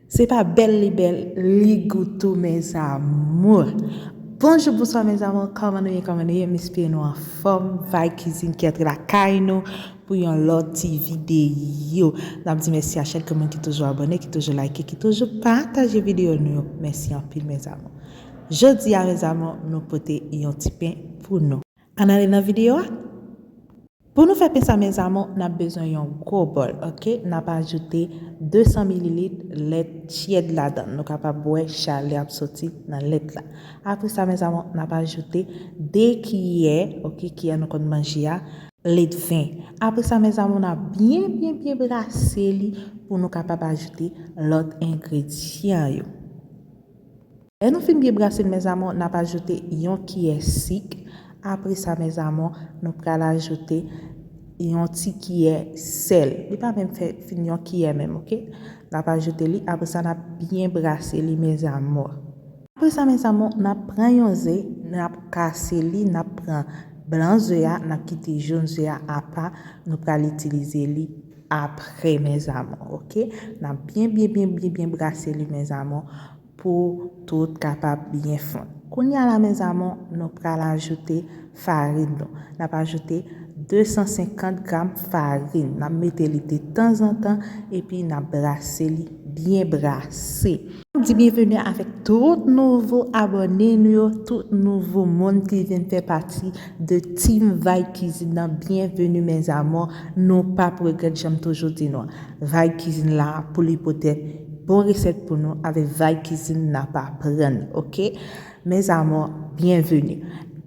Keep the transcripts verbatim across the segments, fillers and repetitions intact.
Se pa bèl li bèl, li gou tou, mes amours. Bonjou, bonswa, mes amours. Kòman nou ye, kòman nou ye? M espere nou anfòm. Vay Kizin ki antre lakay nou pou yon lòt ti videyo. N ap di mèsi a chak moun ki toujou abòne, ki toujou like, ki toujou pataje videyo nou yo. Mèsi anpil, mes amours. Jodi a, mes amours, nou pote yon ti pen pou nou. Ann ale nan videyo a. Pou nou fè pen sa, mes amours, n ap bezwen yon gwo bòl, oke? N ap ajoute de san mililit lèt tyèd ladan l. Nou kapab wè chalè ap soti nan lèt la. Apre sa, mes amours, n ap ajoute de kiyè, oke, kiyè nou konn manje a, lèt ven. Apre sa, mes amours, n ap byen, byen, byen brase li pou nou kapab ajoute lòt engredyan yo. Lè nou fin byen brase l, mes amours, n ap ajoute yon kiyè sik. Apre sa, mes amours, nou pral ajoute yon ti kiyè sèl. Li pa menm fè fin yon kiyè menm, oke? N ap ajoute li, apre sa, n ap byen brase li, mes amours. Apre sa, mes amours, n ap pran yon ze, n ap kase li, n ap pran blan ze a, n ap kite jòn ze a apa, nou pral itilize li apre, mes amours, oke? N ap byen, byen, byen, byen, byen brase li, mes amours, pou tout kapab byen fonn. Kounye a la, mes amours, nou pral ajoute farin nou. N ap ajoute de san senkant gram farin. N ap mete li de tanzantan epi n ap brase li, byen brase. N ap di byenveni avèk tout nouvo abòne nou yo, tout nouvo moun ki vin fè pati de Team Vay Kizin nan. Byenveni, mes amours. Nou p ap regrèt, jan m toujou di nou. Vay Kizin la pou li pote bon resèt pou nou. Avèk Vay Kizin n ap aprann, oke? Mes amours, byenveni.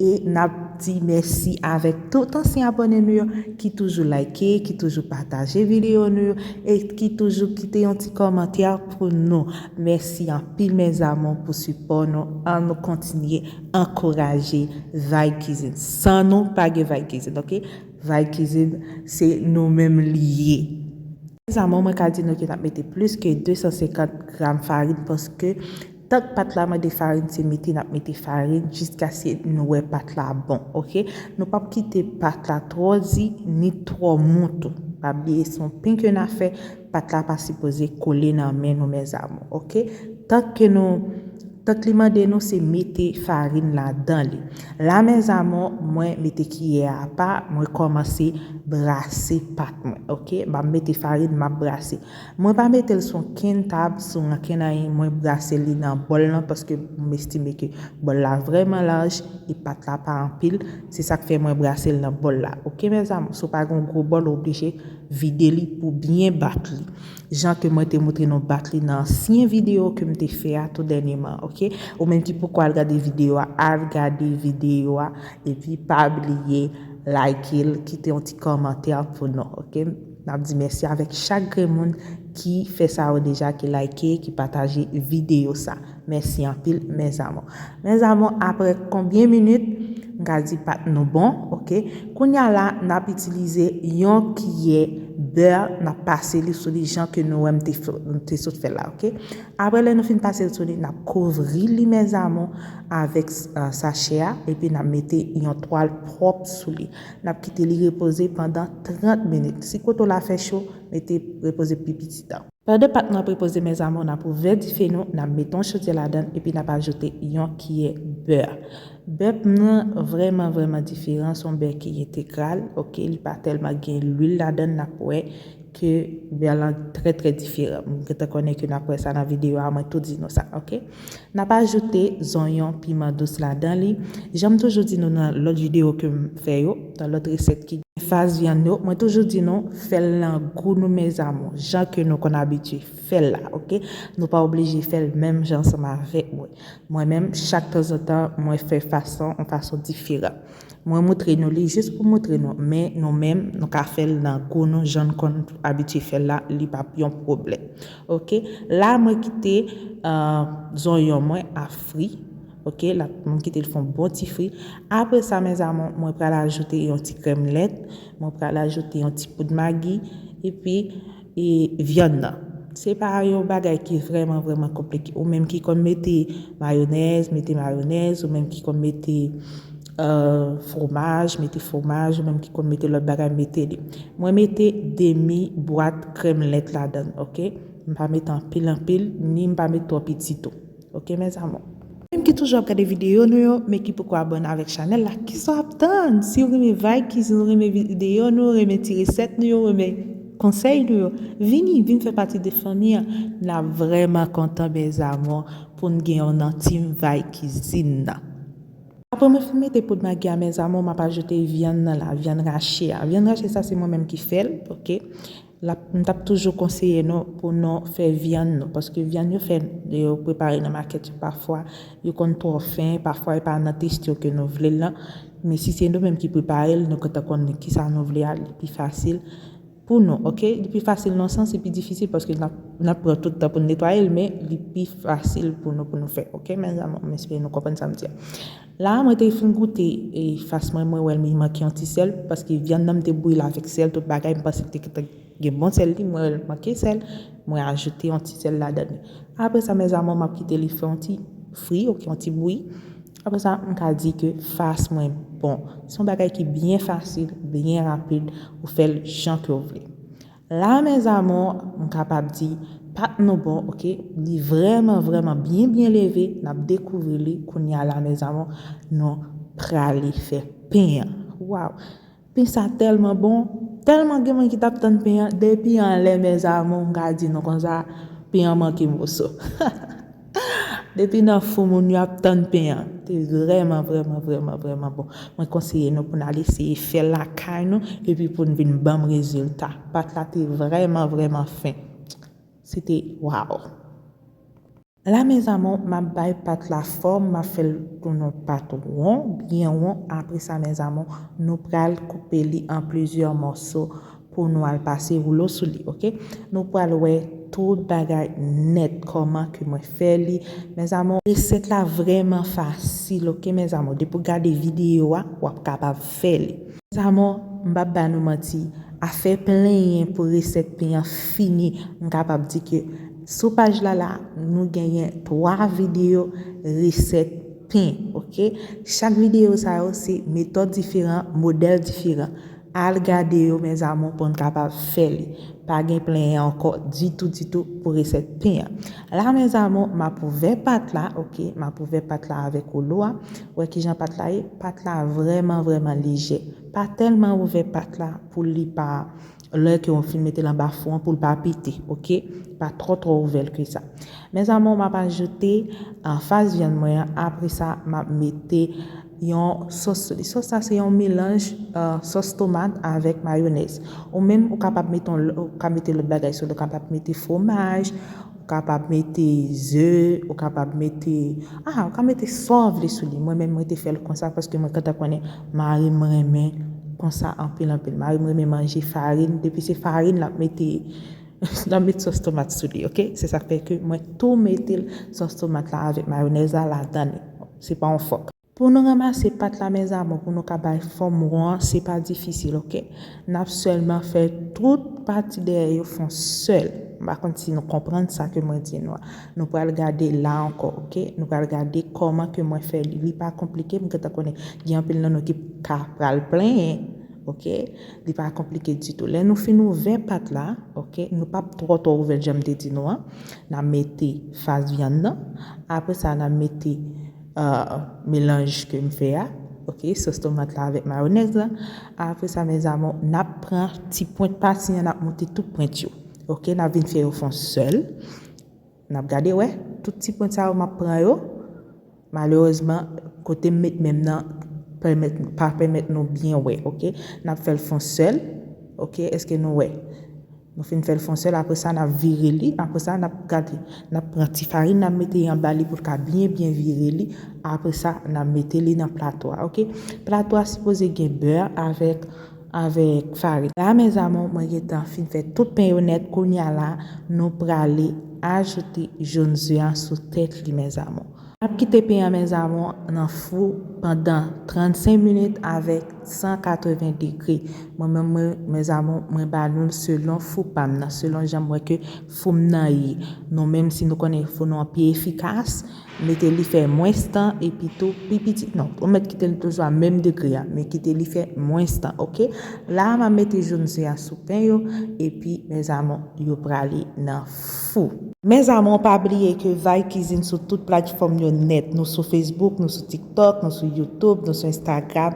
E n ap di mèsi avèk tout ansyen abòne nou yo ki toujou like, ki toujou pataje videyo nou yo e ki toujou kite yon ti kòmantè pou nou. Mèsi anpil, mes amours, pou sipò nou. Ann nou kontinye ankouraje Vay Kizin. San nou, pa gen Vay Kizin, oke? Vay Kizin, se nou menm li ye. Mes amours, mwen ka di nou ke n ap mete plis ke de san senkant gram farin, paske tank pat la mande farin, se mete n ap mete farin jiskaske nou wè pat la bon, oke? Nou p ap kite pat la twò di ni twò mou tou. Pa bliye, se yon pen ke n ap fè, pat la pa sipoze kole nan men nou, mes amours, oke? Tank ke nou Tank li mande nou, se mete farin ladan li. La, mes amours, mwen mete kiyè a apa, mwen kòmanse brase pat mwen, oke? M ap mete farin, m ap brase. Mwen pa mete l sou okenn tab, sou okenn anyen, mwen brase li nan bòl lan, paske m estime ke bòl la vrèman laj e pat la pa anpil. Se sa k fè mwen brase l nan bòl la, oke, mes amours? Si w pa gen yon gwo bòl, ou oblije vide li pou byen bat li. Jan ke mwen te montre nou bat li nan ansyen videyo ke m te fè a tou dènyèman, oke? Ou menm ki poko al gade videyo a, al gade videyo a, epi pa bliye like l, kite yon ti kòmantè pou nou, oke? N ap di mèsi avèk chak grenn moun ki fè sa yo deja, ki like, ki pataje videyo sa. Mèsi anpil, mes amours. Mes amours, apre konbyen minit, m ka di pat nou bon, oke? Kounye a la, n ap itilize yon kiyè bè, n ap pase li sou li jan ke nou wè m te fè, m te sot fè la, oke? Apre lè nou fin pase l sou li, n ap kouvri li, mes amours, avèk, eh, sachè a, epi n ap mete yon twal pwòp sou li. N ap kite li repoze pandan trant minit. Si kote w la fè cho, mete repoze pi piti tan. Pandan pat nou ap repoze, mes amours, n ap ouvè dife nou, n ap mete yon chodyè ladan l, epi n ap ajoute yon kiyè bè. Bè m nan vrèman, vrèman diferan, se yon bè ki entegral, oke, li pa tèlman gen lwil ladan l, n ap wè ke bè lan trè, trè diferan. M gentan konnen ke n ap wè sa nan videyo a, mwen tou di nou sa, oke? N ap ajoute zonyon, piman dous ladan li. Jan m toujou di nou nan lòt videyo ke m fè yo, nan lòt resèt ki gen faz vyann yo, mwen toujou di nou, fè l nan gou nou, mes amours, jan ke nou konn abitye fè l la, oke? Nou pa oblije fè l menm jan ansanm avèk mwen. Mwen menm, chak tanzantan, mwen fè fason, yon fason diferan. Mwen montre nou li jis pou montre nou, men nou menm, nou ka fè l nan gou nou, jan n konn abitye fè l la, li p ap yon pwoblèm. Oke? La, mwen kite, eh, zonyon mwen ap fri. Oke? La, mwen kite l fè yon bon ti fri. Apre sa, mes amours, mwen pral ajoute yon ti krèm lèt, mwen pral ajoute yon ti poud magi, epi e vyann nan. Se pa yon bagay ki vrèman, vrèman konplike. Ou menm ki konn mete mayonèz, mete mayonèz. Ou menm ki konn mete, eh, fwomaj, mete fwomaj. Ou menm ki konn mete lòt bagay, mete li. Mwen mete demi bwat krèm lèt ladan l, oke? M pa met anpil anpil, ni m pa met twò piti tou. Ok, mes amours? Menm ki toujou ap gade videyo nou yo, men ki poko abòne avèk chanèl la, kisa w ap tann? Si w renmen vibe kizin, w renmen videyo nou, renmen ti resèt nou yo, renmen konsèy nou yo, vini, vin fè pati de fanmi an. N ap vrèman kontan, mes amours, pou n gen yon nan team vibe kizin nan. Apre mwen fin mete poud magi a, mes amours, m ap ajoute vyann nan la, vyann rache a. Vyann rache sa, se mwen menm ki fè l, ok? L ap, m t ap toujou konseye nou pou nou fè vyann nou, paske vyann yo fè, yo prepare nan makèt yo pafwa, yo konn twò fen, pafwa e pa nan teksti ke nou vle l lan. Men si se nou menm ki prepare l, nou kontan konn kisa nou vle a, li pi fasil pou nou, ok? Li pi fasil nan sans, li pi difisil paske n ap, n ap pran tout tan pou n netwaye l, men li pi fasil pou nou, pou nou fè, ok? Mes amours, m espere nou konprann sa m di a. La, mwen te fin goute e fas mwen, mwen wè l, li manke yon ti sèl, paske vyann nan m te bouyi l avèk sèl, tout bagay, m panse l te gentan gen bon sèl li, mwen wè l manke sèl, mwen ajoute yon ti sèl ladan li. Apre sa, mes amours, m ap kite li fè yon ti fri, ok, yon ti bouyi. Apre sa, m ka di ke fas mwen bon. Se yon bagay ki byen fasil, byen rapid, ou fè l jan ke w vle. La, mes amours, m kapab di, pat nou bon, ok? Li vrèman, vrèman byen, byen leve. N ap dekouvri li kounye a la, mes amours. Nou prale fè pen an. Waw! Pen sa tèlman bon. Tèlman gen moun ki t ap tann pen an. Depi anlè, mes amours, m ka di nou konsa, pen an manke moso. Depi nan fou moun yo ap tann pen an. Te vrèman, vrèman, vrèman, vrèman bon. Mwen konseye nou pou n al eseye fè l lakay nou, epi pou n vin ban m rezilta. Pat la te vrèman, vrèman fen. Se te waw. La, mes amours, m ap bay pat la fòm, m ap fè l tounen yon pat won, byen won. Apre sa, mes amours, nou pral koupe li an plizyè mòso pou nou al pase woulo sou li, ok? Nou pral wè tout bagay nèt, kòman ke mwen fè li. Mes amours, resèt la vrèman fasil, ok, mes amours? Depi w gade videyo a, w ap kapab fè li. Mes amours, m p ap ba nou manti, afè plenyen pou resèt pen an fini. M kapab di ke sou paj la la, nou genyen twa videyo resèt pen, ok? Chak videyo sa yo se metòd diferan, modèl diferan. Al gade yo, mes amours, pou n kapab fè li. Pa gen plenyen ankò ditou, ditou pou resèt pen an. La, mes amours, m ap ouvè pat la, ok? M ap ouvè pat la avèk woulo a. Wè kijan pat la ye? Pat la vrèman, vrèman lejè. Pa tèlman ouvè pat la pou li pa, lè ke w fin mete l anba fou an, pou l pa pete, ok? Pa twò, twò ouvè l ke sa. Mes amours, m ap ajoute, ah, fas vyann mwen an. Apre sa, m ap mete yon sòs sou li. Sòs sa se yon melanj, ah, sòs tomat avèk mayonèz. Ou menm, ou kapab mete yon, ou ka mete lòt bagay sou li. Ou kapab mete fwomaj, ou kapab mete ze, ou kapab mete, ah, ou ka mete sa w vle sou li. Mwen menm, mwen te fè l konsa paske mwen gentan konnen mari m renmen konsa anpil, anpil. Mari m renmen manje farin. Depi se farin, l ap mete, l ap met sòs tomat sou li, ok? Se sa k fè ke mwen tou mete l, sòs tomat la avèk mayonèz la ladan li. Se pa yon fòk. Pou nou ranmase pat la, mes amours, pou nou ka bay fòm won an, se pa difisil, ok? N ap sèlman fè tout pati dèyè yo fè yon sèl. M pa konn si nou konprann sa ke mwen di nou a. Nou pral gade la ankò, ok? Nou pral gade kòman ke mwen fè li. Li pa konplike, m gentan konnen gen anpil nan nou ki ka pral plenyen, ok? Li pa konplike ditou. Lè nou fin ouvè pat la, ok? Nou p ap twò, twò ouvè l, jan m te di nou an. N ap mete fas vyann nan. Apre sa, n ap mete ah, melanj ke m fè a, ok, sòs tomat la avèk mayonèz la. Apre sa, mes amours, n ap pran ti pwent pati an, n ap moute tout pwent yo, ok, n ap vin fè yo fè yon sèl. N ap gade, wè, tout ti pwent sa yo, m ap pran yo. Malerezman, kote m met men m nan, pèmèt, pa pèmèt nou byen wè, ok. N ap fè l fè yon sèl, ok, èske nou wè? Nou fin fè l fè yon sèl, apre sa, n ap vire li. Apre sa, n ap gade, n ap pran ti farin, n ap mete anba li pou l ka byen, byen vire li. Apre sa, n ap mete li nan plato a, ok? Plato a sipoze gen bè avèk, avèk farin. La, mes amours, mwen gentan fin fè tout pen yo nèt. Kounye a la, nou prale ajoute jòn ze a sou tèt li, mes amours. N ap kite pen an, mes amours, nan fou pandan trannsenk minit avèk san katreven degre. Mwen menm, mwen, mes amours, mwen ba nou l selon fou pa m nan, selon jan m wè ke fou m nan ye. Nou menm, si nou konnen fou nou an pi efikas, mete li fè mwens tan, epi tou pi piti. Non, ou mèt kite li toujou a menm degre a, men kite li fè mwens tan, oke? La a, m ap mete jòn ze a sou pen yo, epi, mes amours, yo prale nan fou. Mes amours, pa bliye ke Vay Kizin sou tout platfòm yo nèt. Nou sou Facebook, nou sou TikTok, nou sou YouTube, nou sou Instagram.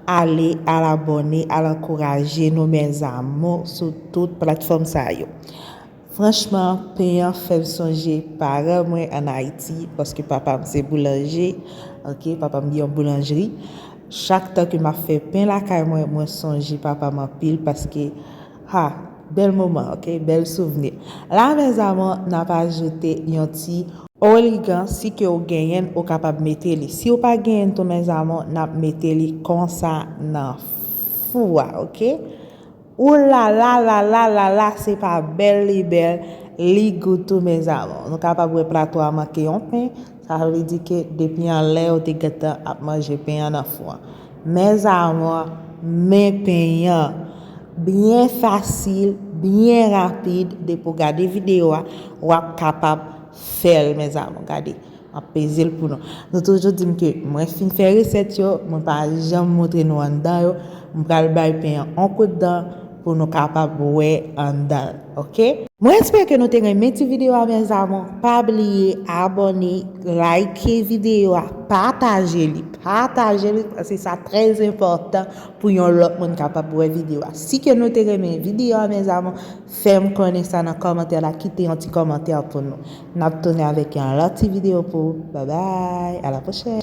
Ale, al abòne, al ankouraje nou, mes amours, sou tout platfòm sa yo. Franchman, pen an fè m sonje paran mwen ann Ayiti, paske papa m se boulanje, oke, papa m gen yon boulanjri. Chak tan ke m ap fè pen lakay mwen, mwen sonje papa m anpil, paske, ha, bèl moman, oke, bèl souvni. La, mes amours, n ap ajoute yon ti oligan, si ke w genyen l, ou kapab mete li. Si w pa genyen l tou, mes amours, n ap mete li konsa nan fou a, oke? Ou la la la la la la, se pa bèl li bèl, li gou tou, mes amours. Nou kapab wè plato a manke yon pen, sa vle di ke depi anlè yo te gentan ap manje pen an nan fou an. Mes amours, men pen an. Byen fasil, byen rapid, depi w gade videyo a, w ap kapab fè l, mes amours. Gade. M ap peze l pou nou. Nou toujou di m ke mwen fin fè resèt yo, mwen pa janm montre nou anndan yo. M pral bay pen an on kout dan pou nou kapab wè anndan l, oke? Mwen espere ke nou te renmen ti videyo a, mes amours. Pa bliye abòne, like videyo a, pataje li, pataje li, paske sa trè enpòtan pou yon lòt moun kapab wè videyo a. Si ke nou te renmen videyo a, mes amours, fè m konnen sa nan kòmantè la, kite yon ti kòmantè pou nou. N ap tounen avèk yon lòt ti videyo pou ou. Babay, a la pwochèn.